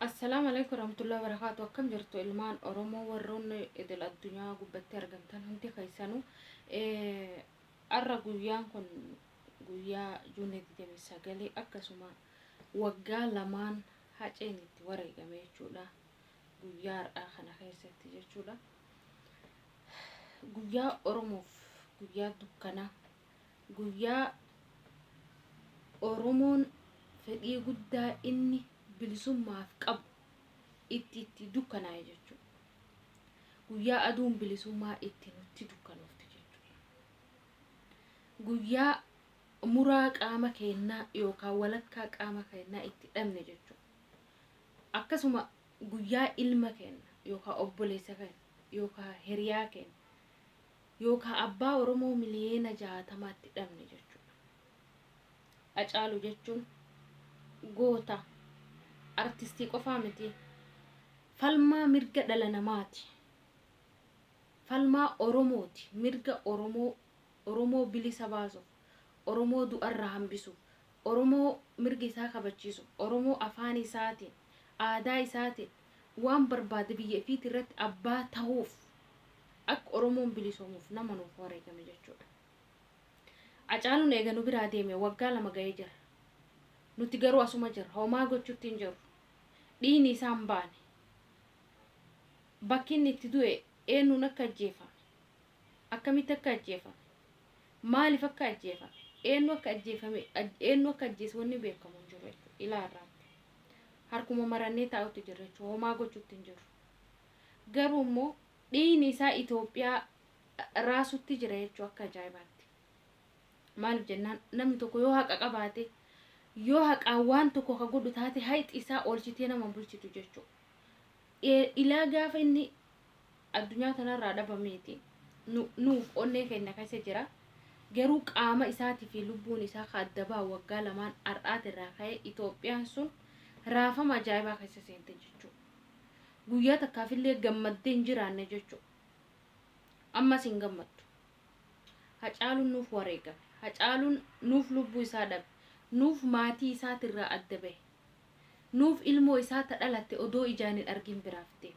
Assalaamu alaikum warahmatullahi wabarakatuh. Akkam jirtu ilmaan Oromoo warroonni idil addunyaa gubbatti argamtan hundi keessanuu? Har'a guyyaan kun guyyaa Juunii 29, akkasuma waggaa lamaan Haceen itti wareegame jechuudha. Guyyaa har'aa kana keessatti jechuudha. Guyyaa Oromoof guyyaa dukkanaa, guyyaa Oromoon fedhii guddaa inni bilisummaaf qabu itti dukkanaa'e jechuudha. Guyyaa aduun bilisummaa itti nutti dukkanoofte jechuudha. Guyyaa muraa qaama keennaa yookaan walakkaa qaama keennaa itti dhabne jechuudha. Akkasuma guyyaa ilma keenya yookaan obboleessa keenya yookaan hiriyaa keenya yookaan abbaa Oromoo miliyoona 60tti dhabne jechuudha. Hacaaluu jechuun goota artistii qofaa miti. Falmaa mirga dhala namaati. Falmaa Oromooti. Mirga Oromoo, Oromoo bilisa baasuuf, Oromoo du'arraa hambisuuf, Oromoo mirga isaa kabachiisuuf, Oromoo afaan isaatiin, aadaa isaatiin waan barbaade biyya ifiiti irratti abbaa tahuuf, akka Oromoon bilisoomuuf nama nuuf wareegame jechuudha. Hacaaluun eega nu biraa deeme waggaa 2 ga'ee jira. Nuti garuu asuma jirra. Homaa gochuutti hin jirru. Dhiigni isaa hin baane. Bakki inni itti du'e, eenyuun akka ajjeefame, akkamitti akka ajjeefame, maaliif akka ajjeefame, eenyu akka ajjeefame, eenyu akka ajjeese wanni beekamu hin jiru jechuudha. Ilaa irraatti. Harkuma marannee taa'utti jirra jechuudha. Homaa gochuutti hin jirru. Garuu immoo dhiigni isaa Itoophiyaa raasutti jira jechuudha akka ajaa'ibaatti. Maaliif jennaan, namni tokko yoo haqa qabaate, yoo haqaan waan tokko ka godhu taate, hayxi isaa oolchitee nama bulchitu jechuudha. Ilaa gaafa inni addunyaa tanarraa dhabameeti nuuf onnee keenya keessa jira. Garuu qaama isaatii fi lubbuun isaa ka adda ba'a waggaa 2n har'aatirraa ka'ee Itoophiyaan sun raafama ajaa'ibaa keessa seente jechuudha. Guyyaa takkaafillee gammaddee hin jiraanne jechuudha. Ammas hin gammaddu. Hacaaluun nuuf wareegame. Hacaaluun nuuf lubbuu isaa dhabe. Nuuf maatii isaatirraa adda bahe. Nuuf ilmoo isaa ta dhalatte odoo ijaan hin argin biraaf deeme.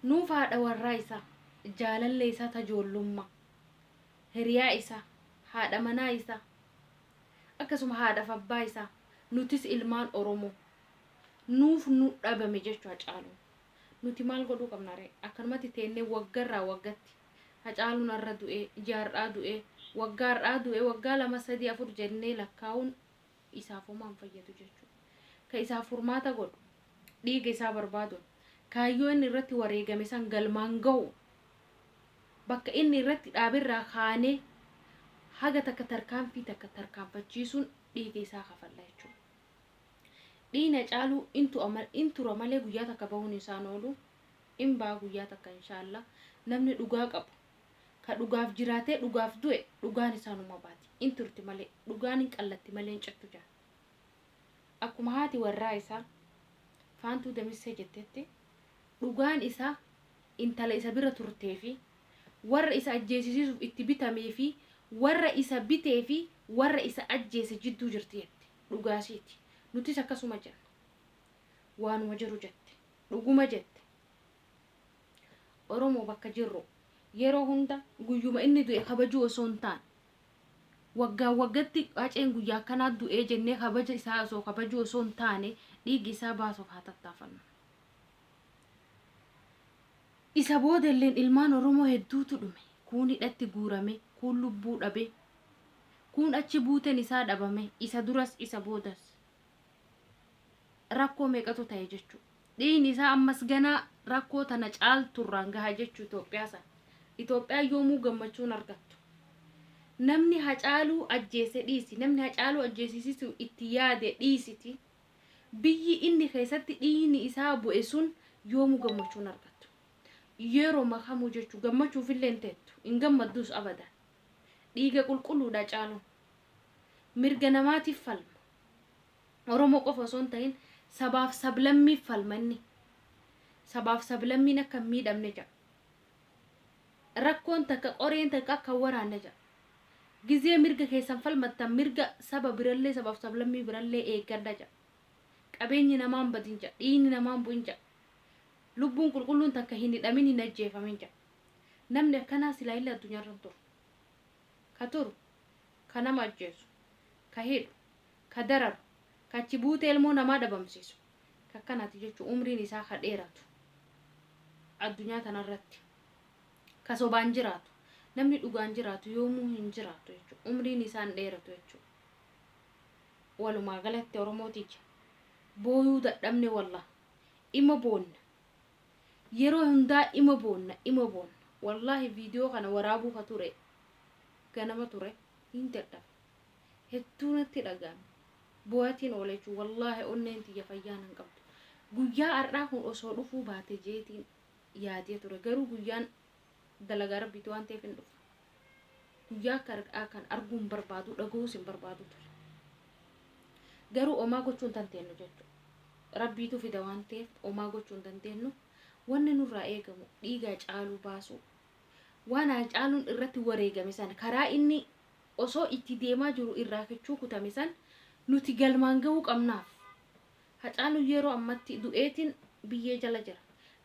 Nuuf haadha warraa isaa, jaalallee isaa ta ijoollummaa, hiriyaa isaa, haadha manaa isaa, akkasuma haadhaaf abbaa isaa, nutis ilmaan Oromoo nuuf nu dhabame jechuu Hacaaluun. Nuti maal godhuu qabna ree? Akkanumatti teennee waggarraa waggatti Hacaaluun har'a du'ee, ji'a har'aa du'ee, waggaa har'aa du'ee, waggaa 2, 3, 4 jennee lakkaa'uun isaaf homaa hin fayyadu jechuudha. Ka isaaf furmaata godhu dhiiga isaa barbaaduun, kaayyoo inni irratti wareegame san galmaan gahu, bakka inni irratti dhaaberraa kaanee haga takka tarkaanfii takka tarkaanfachiisuun dhiiga isaa kafalla jechuudha. Dhiigni Hacaaluu in tura malee guyyaa takka bahuun isaan oolu. In ba'a guyyaa takka, inshaallah. Namni dhugaa qabu, ka dhugaaf jiraatee dhugaaf du'e, dhugaan isaa numa baati. In turti malee, dhugaan hin qallatti malee hin cittu jaa. Akkuma haati warraa isaa Faantuu Damissee jettetti, dhugaan isaa intala isa bira turtee fi warra isa ajjeesisiisuuf itti bitamee fi warra isa bitee fi warra isa ajjeese jidduu jirti jette. Dhugaasiiti. Nutis akkasuma jenna. Waanuma jiru jette. Dhuguma jette. Oromoo bakka jirru yeroo hunda guyyuma inni du'e kabajuu osoo hin taane, waggaa waggatti Haceen guyyaa akkanaa du'ee jennee kabaja isaa osoo kabajuu osoo hin taane, dhiigi isaa baasuuf haa tattaafannu. Isa booda illeen ilmaan Oromoo hedduutu dhume. Kuun hidhatti guurame, kuun lubbuu dhabe, kuun achi buuteen isaa dhabame, isa duras isa boodas. Rakkoo meeqatu ta'e jechuudha. Dhiigni isaa ammas ganaa rakkoo tana caalturraan gaha jechuu Itoophiyaa sana. Itoophiyaan yoomuu gammachuun argattu. Namni Hacaaluu ajjeese dhiisi, namni Hacaaluu ajjeesisisu itti yaade dhiisiti. Biyyi inni keessatti dhiigni isaa bu'e sun yoomuu gammachuun argattu. Yeroo makamuu jechuu gammachuufillee hin teettu. Hin gammaddus abadan. Dhiiga qulqulluudha Hacaaluun. Mirga namaatiif falma. Oromoo qofa osoo hin ta'in sabaaf sablammiif falma inni. Sabaaf sablammiin akka hin miidhamne jedha. Rakkoon takka, qoreen takka akka hin waraanne jedha. Gizee mirga keessan falmattan mirga saba birallee, sabaaf sablammii birallee eeggadha jedha. Qabeenyi namaan badin ja'a. Dhiigni namaan bu'in ja'a. Lubbuun qulqulluun takka hin hidhamin hin ajjeefamin ja'a. Namni akkanaa silaa illee addunyaarra hin turu. Ka turu, ka nama ajjeesu, ka hidhu, ka dararu, ka achi buutee ilmoo namaa dhabamsiisu. Ka akkanaati jechuun umriin isaa ka dheeratu. Addunyaa tanarratti. Ka sobaan jiraatu. Namni dhugaan jiraatu yoomuu hin jiraatu jechuudha. Umriin isaa hin dheeratu jechuudha. Walumaa galatti Oromootiyya. Booyuu dadhabne wallah. Ima boonna. Yeroo hundaa ima boonna ima boonna. Wallaahi viidiyoo kana waraabuu ka ture ganama ture hin dadhabe. Hedduu natti dhaga'ame. Boo'atiin oole jechuudha. Wallaahi onneen tiyya fayyaa nan qabdu. Guyyaa har'aa kun osoo dhufuu baate jeetiin yaadee ture. Garuu guyyaan dalagaa rabbiiti waan ta'eef hin dhufa. Guyyaa akka har'aa kan arguu hin barbaadu dhaga'uus hin barbaadu ture. Garuu omaa gochuu hin dandeenyu jechuudha. Rabbiitu fida waan ta'eef omaa gochuu hin dandeenyu. Wanni nurraa eegamu dhiiga Hacaaluu baasuu. Waan Hacaaluun irratti wareegame sana karaa inni osoo itti deemaa jiru irraa kichuu kutame san nuti galmaan gahuu qabnaaf. Hacaaluun yeroo ammatti du'eetiin biyyee jala jira.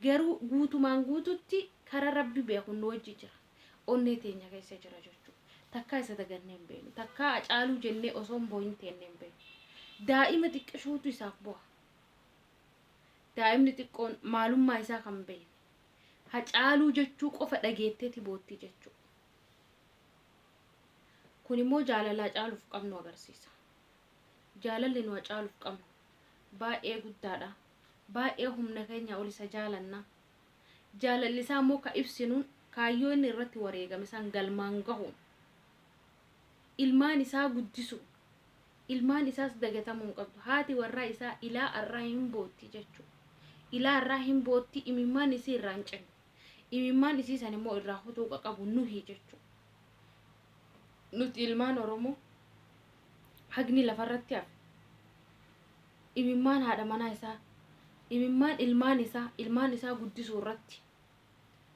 Garuu guutumaan guututti kara rabbi beeku nu wajji jira. Onnee teenya keessa jira jechuudha. Takkaa isa dagannee hin beeknu. Takkaa Hacaaluu jennee osoo hin boo'in teennee hin beeknu. Daa'ima xiqqishuutu isaaf boha. Daa'imni xiqqoon maalummaa isaa kan beekne. Hacaaluu jechuu qofa dhageetteeti bootti jechuudha. Kun immoo jaalala Hacaaluuf qabnu agarsiisa. Jaalalli nu Hacaaluuf qabnu baay'ee guddaadha. Baay'ee humna keenya ol isa jaalanna. Jaalalli isaa immoo ka ibsinuun kaayyoo inni irratti wareegame san galmaan gahuun ilmaan isaa guddisuun ilmaan isaas dagatamuu hin qabdu. Haati warraa isaa ilaa arraa hin bootti jechuudha. Ilaa arraa hin bootti imimmaan isii irraa hin cinne. Imimmaan isii san immoo irraa kutuu qabu nuhi jechuudha. Nuti ilmaan Oromoo hagni lafarratti hafe imimmaan haadha manaa isaa imimmaan ilmaan isaa ilmaan isaa guddisuu irratti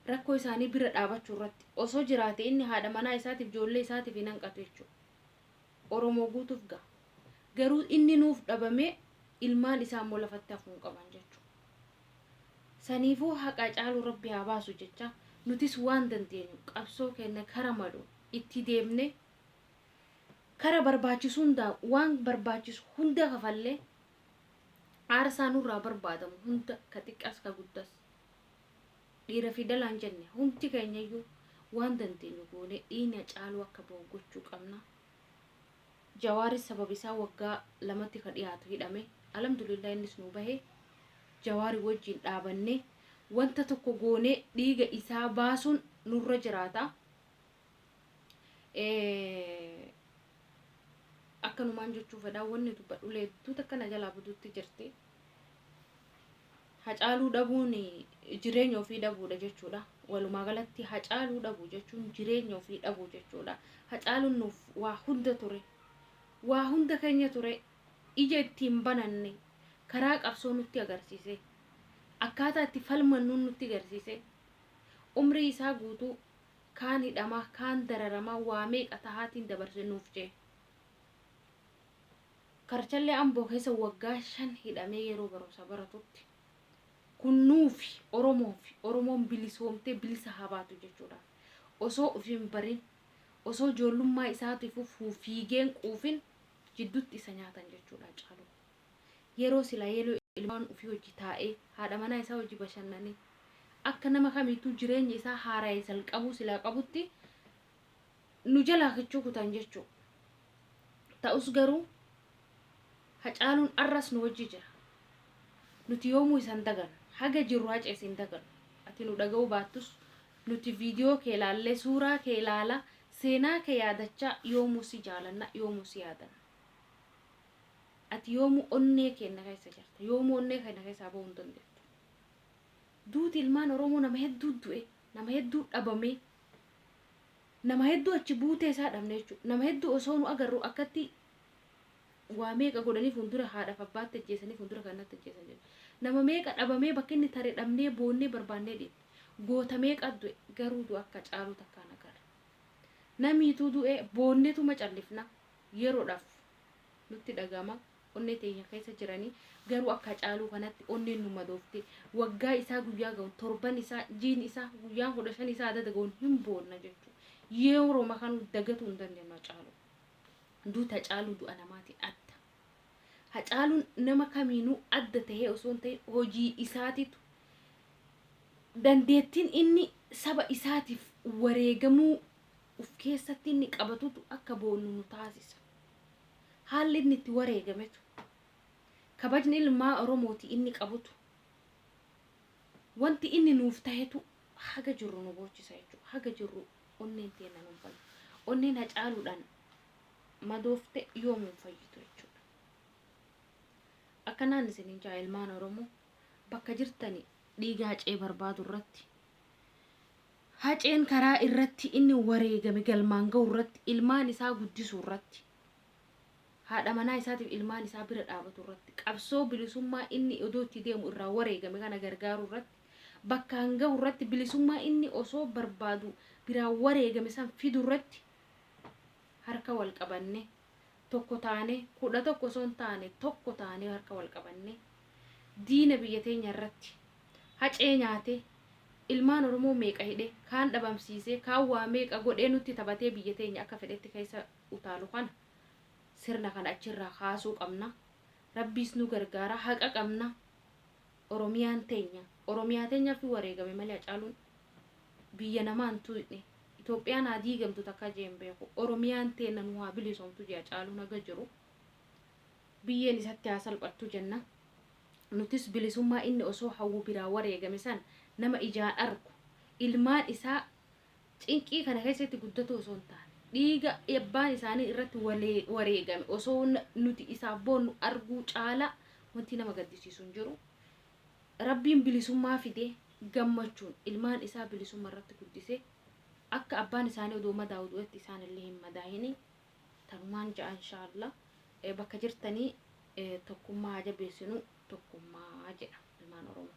rakkoo isaanii bira dhaabachuu irratti osoo jiraate inni haadha manaa isaatiif ijoollee isaatiif hin hanqatu jechuudha. Oromoo guutuuf gaha. Garuu inni nuuf dhabamee ilmaan isaa immoo lafatti hafuu hin qaban jechuudha. Saniifuu haqa Hacaaluu rabbi haa baasu jecha nutis waan dandeenyu qabsoo keenya kara malu itti deemne kara barbaachisu hundaa waan barbaachisu hunda kafallee aarsaa nurraa barbaadamu hunda ka xiqqas ka guddas dhiira fi dhalaan jenne hundi keenyayyuu waan dandeenyu goone dhiigni Hacaaluu akka ba'u gochuu qabna. Jawaaris sababa isaa waggaa lamatti ka dhiyaatu hidhame. Alhamdulillah innis nu bahe. Jawaari wajjin dhaabannee wanta tokko goonee dhiiga isaa baasuun nurra jiraata. Akkanumaan jechuu fedhaa wanni dubbadhulee hedduu takka na jalaa butuutti jirti. Hacaaluu dhabuun jireenya ofii dhabuudha jechuudha. Walumaa galatti Hacaaluu dhabuu jechuun jireenya ofii dhabuu jechuudha. Hacaaluun nuuf waa hunda ture. Waa hunda keenya ture. Ija ittiin bananne karaa qabsoo nutti agarsiise. Akkaataa itti falmannuun nutti agarsiise. Umrii isaa guutuu kaan hidhamaa kaan dararamaa waa meeqa tahaatiin dabarse nuuf jee. Karchallee Amboo keessa waggaa 5 hidhamee yeroo barumsa baratutti kun nuufi Oromoofi Oromoon bilisoomtee bilisa haa baatu jechuudhaaf osoo of hin barin osoo ijoollummaa isaatiifuu fiigeen quufin jidduutti isa nyaatan jechuudha Hacaaluu. Yeroo silaa yeroo ilmaan ofii hojii taa'ee haadha manaa isaa hojii bashannanee akka nama kamiituu jireenya isaa haara'e salqabuu silaa qabutti nu jalaa kichuu kutan jechuu. Ta'us garuu Hacaaluun arras nu wajji jira. Nuti yoomuu isa hin dagannu. Haga jirru Hacee si hin dagannu. Ati nu dhaga'uu baattus nuti viidiyoo kee ilaallee suuraa kee ilaala seenaa kee yaadachaa yoomuu si jaalanna yoomuu si yaadanna. Ati yoomuu onnee keenya keessa jirta. Yoomuu onnee keenya keessaa bahuu hin dandeettu. Duuti ilmaan Oromoo nama hedduu du'e, nama hedduu dhabame, nama hedduu achi buutee isaa dhabne jechuudha. Nama hedduu osoo nu agarru akkatti waa meeqa godhanii fuuldura haadhaaf abbaatti ajjeesanii fuuldura kanatti ajjeesan jechuudha. Nama meeqa dhabamee bakka inni tare dhabnee boonnee barbaannee dhiifne. Goota meeqa du'e garuu du'a akka Hacaaluu takkaan agarre. Namiituu du'e boonnetuma callifna yeroodhaaf nutti dhagama. Onnee teenya keessa jiranii garuu akka Hacaaluu kanatti onneen nu madoofte waggaa isaa guyyaa ga'uun torban isaa jiin isaa guyyaan 15 isaa adada ga'uun hin boonna jechuudha. Yeroo makanuu dagatuu hin dandeenyu Hacaaluu. Duuti Hacaaluu du'a namaatiin adda. Hacaaluun nama kamiinuu adda tahee osoo hin ta'in hojii isaatitu dandeettiin inni saba isaatiif wareegamuu uf keessatti inni qabatutu akka boonnu nu taasisa. Haalli inni itti wareegametu kabajni ilmaa Oromooti inni qabutu wanti inni nuuf tahetu haga jirru nu boochisa jechuudha. Haga jirru onneen teenna nu fayyu. Onneen Hacaaluudhaan madoofte yoomuu hin fayyitu jechuudha. Akkanaan isiniin jaa ilmaan Oromoo bakka jirtani dhiiga Hacee barbaadu irratti Haceen karaa irratti inni wareegame galmaan ga'u irratti ilmaan isaa guddisuu irratti haadha manaa isaatiif ilmaan isaa bira dhaabatu irratti qabsoo bilisummaa inni odoo itti deemu irraa wareegame kana gargaaruu irratti bakkaan gahu irratti bilisummaa inni osoo barbaadu biraa wareegame san fidu irratti harka wal qabanne tokko taane 11 osoo hin taane tokko taane harka wal qabanne diina biyya teenya irratti Hacee nyaatee ilmaan Oromoo meeqa hidhe kaan dhabamsiisee kaan waa meeqa godhee nutti taphatee biyya teenya akka fedhetti keessa utaalu kana sirna kana achirraa kaasuu qabna. Rabbiis nu gargaara haqa qabna. Oromiyaan teenya Oromiyaa teenyaaf wareegame malee Hacaaluun biyya namaa hin tuqne. Itoophiyaan haa diigamtu takka jee hin beeku. Oromiyaan teenna nu haa bilisoomtu jee Hacaaluun haga jiru. Biyyeen isatti haa salphattu jenna. Nutis bilisummaa inni osoo hawwu biraa wareegame san nama ijaan argu ilmaan isaa cinqii kana keessatti guddatu osoo hin taane dhiiga abbaan isaanii irratti wareegame osoo nuti isaaf boonnu arguu caalaa wanti nama gaddisiisu hin jiru. Rabbiin bilisummaa fidee gammachuun ilmaan isaa bilisummaa irratti guddisee akka abbaan isaanii odoo madaa'u du'etti isaan illee hin madaahini tanumaan ja'a inshaallah. Bakka jirtanii tokkummaa haa jabeessinu tokkummaa jedha ilmaan Oromoo.